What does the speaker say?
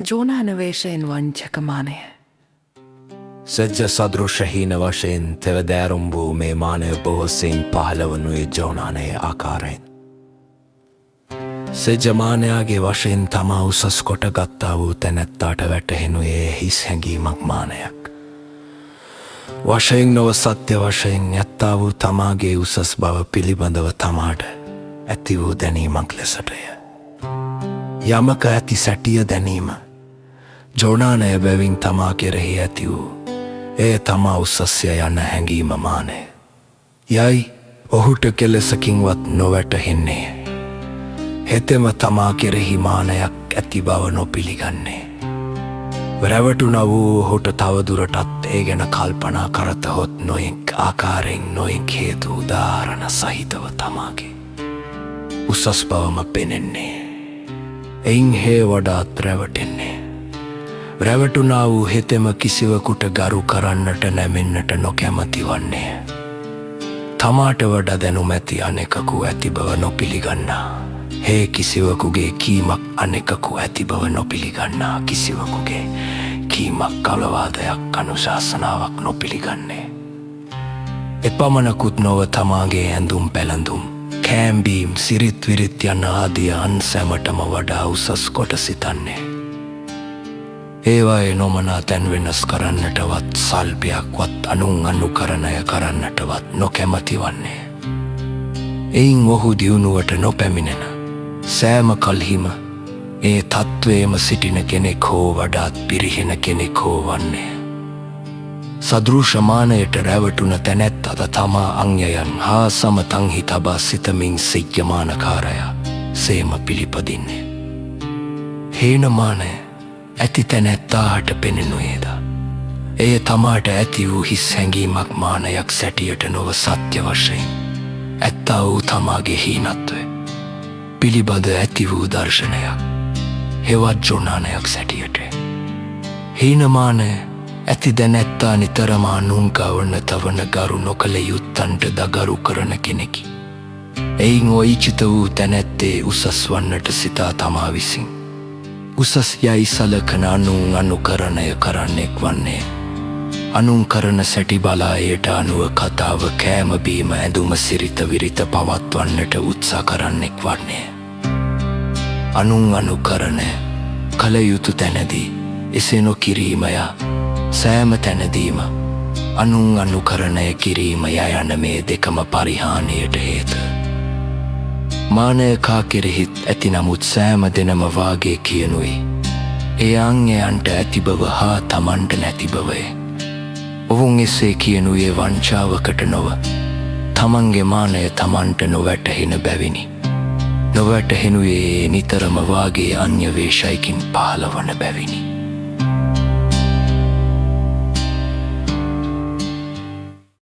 ජෝනාන වේශයෙන් වංචක මානය. සජ්ජ සදෘශ හීන වශයෙන් තෙවදෑරුම් වූ මේ මානය බොහෝ සෙයින් පහළ වනුයේ ජෝනානයේ ආකාරයෙන්. සෙජ්ජ මානයාගේ වශයෙන් තමා උසස් කොට ගත්තා වූ තැනැත්තාට වැටහෙනුයේ හිස් හැඟීමක් මානයක් වශයෙන් නොව සත්‍ය වශයෙන් ඇත්තා වූ තමාගේ උසස් බව පිළිබඳව තමාට ඇති වූ දැනීමක් ලෙසටය. යමක ඇති සැටිය දැනීම ජෝනානය බැවින් තමා කෙරෙහි ඇති වූ එය තමා උසස්ය යන හැඟීම මානය යයි ඔහුට කෙලෙසකින්වත් නොවැටහෙන්නේ. හෙතෙම තමා කෙරෙහි මානයක් ඇති බව නොපිළිගන්නේ. රැවටුණ වූ ඔහුට තවදුරටත් ඒ ගැන කල්පනා කරතහොත් නොයෙක් ආකාරයෙන් නොයෙක් හේතු උදාහරණ සහිතව තමාගේ උසස් බවම පෙනෙන්නේ. එයින් හේ වඩාත් රැවටෙන්නේ. රැවටුණා වූ හෙතෙම කිසිවකුට ගරු කරන්නට නැමෙන්නට නොකැමති වන්නේ. තමාට වඩා දැනුම ඇති අනෙකකු ඇති බව නොපිළිගන්නා. හේ කිසිවකුගේ කීමක් අනෙකකු ඇති බව නොපිළිගන්නා කිසිවකුගේ කීමක් අවවාදයක් අනුශාසනාවක් නොපිළිගන්නේ. එපමණකුත් නොව තමාගේ ඇඳුම් පැළඳුම්, කෑම්බීම්, සිරිත් විරිත් යන ආදිය අන් සැමටම වඩා උසස් කොට සිතන්නේ. ඒවායේ නොමනා තැන් වෙනස් කරන්නටවත් සල්පයක්වත් අනුන් අනුකරණය කරන්නටවත් නොකැමති වන්නේ. එයින් ඔහු දියුණුවට නොපැමිණෙන සෑම කල්හිම ඒ තත්ත්වයේම සිටින කෙනෙක් හෝ වඩාත් පිරිහෙන කෙනෙක් හෝ වන්නේ. සදෘශ මානයට රැවටුන තැනැත්තද තමා අංයයන් හා සම තන්හි තබා සිතමින් සිජ්ජමානකාරයා සේම පිළිපදින්නේ. හේන මානය ඇති තැනැත්තාට පෙනෙනුයේද එය තමාට ඇති වූ හිස් හැඟීමක් මානයක් සැටියට නොව සත්‍ය වශයෙන් ඇත්තා වූ තමාගේ හීනත්වය පිළිබඳ ඇති වූ දර්ශනයක් හෙවත් ජෝනානයක් සැටියට. හීනමානය ඇති දැනැත්තා නිතරම අනුන් කවන තවන ගරු නොකළ යුත්තන්ට දගරු කරන කෙනෙකි. එයින් ඔයිචිත වූ තැනැත්තේ උසස් වන්නට සිතා තමා විසින් උසස් යයි සලකන අනුන් අනුකරණය කරන්නෙක් වන්නේ. අනුන් කරන සැටි බලා එයට අනුව කතාව කෑම බීම ඇඳුම සිරිත විරිත පවත්වන්නට උත්සාහ කරන්නෙක් වන්නේ. අනුන් අනුකරණය කළ යුතු තැනදී එසේ නොකිරීමය සෑම තැනදීම අනුන් අනුකරණය කිරීම යන මේ දෙකම පරිහානියට හේතු. මානය කා කෙරෙහිත් ඇති නමුත් සෑම දෙනම වාගේ කියනුයි. ඒ අංගයන්ට ඇති බව හා තමන්ට නැති බවය. ඔවුන් එසේ කියනුයේ වංචාවකට නොව තමන්ගේ මානය තමන්ට නොවැටහෙන බැවිනි. නොවැටහෙනුයේ නිතරම වාගේ අන්‍ය වේශයකින් පහළවන බැවිනි.